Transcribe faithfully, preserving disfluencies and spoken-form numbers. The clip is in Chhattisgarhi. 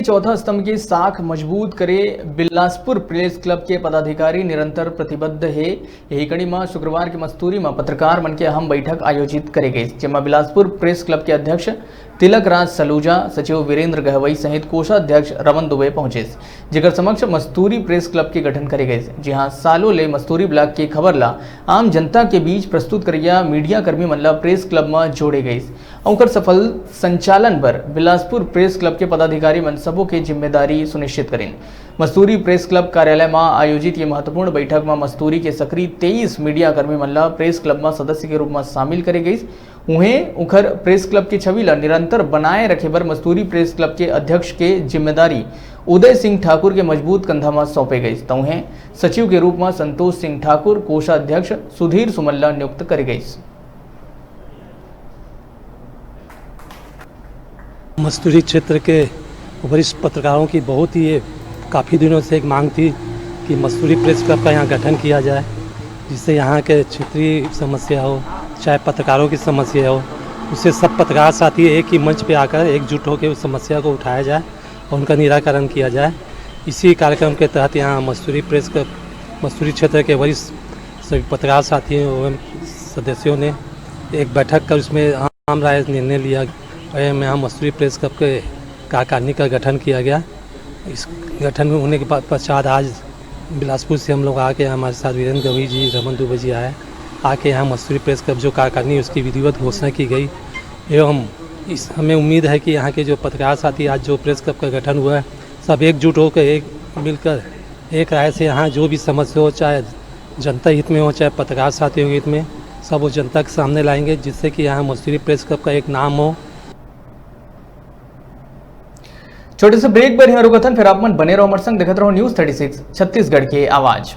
चौथा स्तंभ के साख मजबूत करे बिलासपुर प्रेस क्लब के पदाधिकारी निरंतर प्रतिबद्ध हे। यही कड़ी म शुक्रवार के मस्तूरी म पत्रकार मन के अहम बैठक आयोजित करे गइस, जेमा बिलासपुर प्रेस क्लब के अध्यक्ष तिलक राज सलूजा, सचिव वीरेंद्र गहवई सहित कोषाध्यक्ष रमन दुबे पहुंचिस, जेकर समक्ष मस्तूरी प्रेस क्लब के गठन करे गइस, जिहां सालों ले मस्तूरी ब्लॉक के खबर ला आम जनता के बीच प्रस्तुत करइया मीडिया कर्मी मन ला प्रेस क्लब म जोड़े गइस। अउ ओकर सफल संचालन बर बिलासपुर प्रेस क्लब के पदाधिकारी मन सबो के जिम्मेदारी सुनिश्चित करिन। मस्तूरी प्रेस क्लब कार्यालय म आयोजित ये महत्वपूर्ण बैठक म मस्तूरी के सक्रिय तेईस मीडिया कर्मी मन ला प्रेस क्लब म सदस्य के रूप म शामिल करे गइस। उहें, उखर प्रेस क्लब के छवि ला निरंतर बनाए रखे बर मस्तूरी प्रेस क्लब के अध्यक्ष के जिम्मेदारी उदय सिंह ठाकुर के मजबूत कंधा म सौंपे गइस, त उहें सचिव के रूप म संतोष सिंह ठाकुर, कोषाध्यक्ष सुधीर सुमन ला नियुक्त करे गइस। मस्तूरी क्षेत्र के वरिष्ठ पत्रकारों की बहुत ही, ये काफ़ी दिनों से एक मांग थी कि मस्तूरी प्रेस क्लब का यहाँ गठन किया जाए, जिससे यहाँ के क्षेत्रीय समस्या हो, चाहे पत्रकारों की समस्या हो, उससे सब पत्रकार साथी एक ही मंच पे आकर एकजुट होकर उस समस्या को उठाया जाए और उनका निराकरण किया जाए। इसी कार्यक्रम के तहत यहाँ मस्तूरी प्रेस क्लब, मस्तूरी क्षेत्र के वरिष्ठ सभी पत्रकार साथियों एवं सदस्यों ने एक बैठक कर उसमें आम राय निर्णय लिया। में यहाँ मस्तूरी प्रेस क्लब के कार्यकारिणी का गठन किया गया। इस गठन में होने के बाद पश्चात आज बिलासपुर से हम लोग आके, हमारे साथ वीरेंद्र गवई जी, रमन दुबे जी आए, आके यहाँ मस्तूरी प्रेस क्लब जो कार्यकारिणी, उसकी विधिवत घोषणा की गई। एवं इस, हमें उम्मीद है कि यहाँ के जो पत्रकार साथी, आज जो प्रेस क्लब का गठन हुआ है, सब एकजुट होकर, एक मिलकर, एक राय से यहाँ जो भी समस्या हो, चाहे जनता हित में हो, चाहे पत्रकार साथियों के हित में, सब वो जनता के सामने लाएंगे, जिससे कि यहाँ मस्तूरी प्रेस क्लब का एक नाम हो। छोटे से ब्रेक बर यहाँ रुकथन, फिर आप मन बने रहो हमारे संग, देखत रहो News Thirty Six छत्तीसगढ़ के आवाज।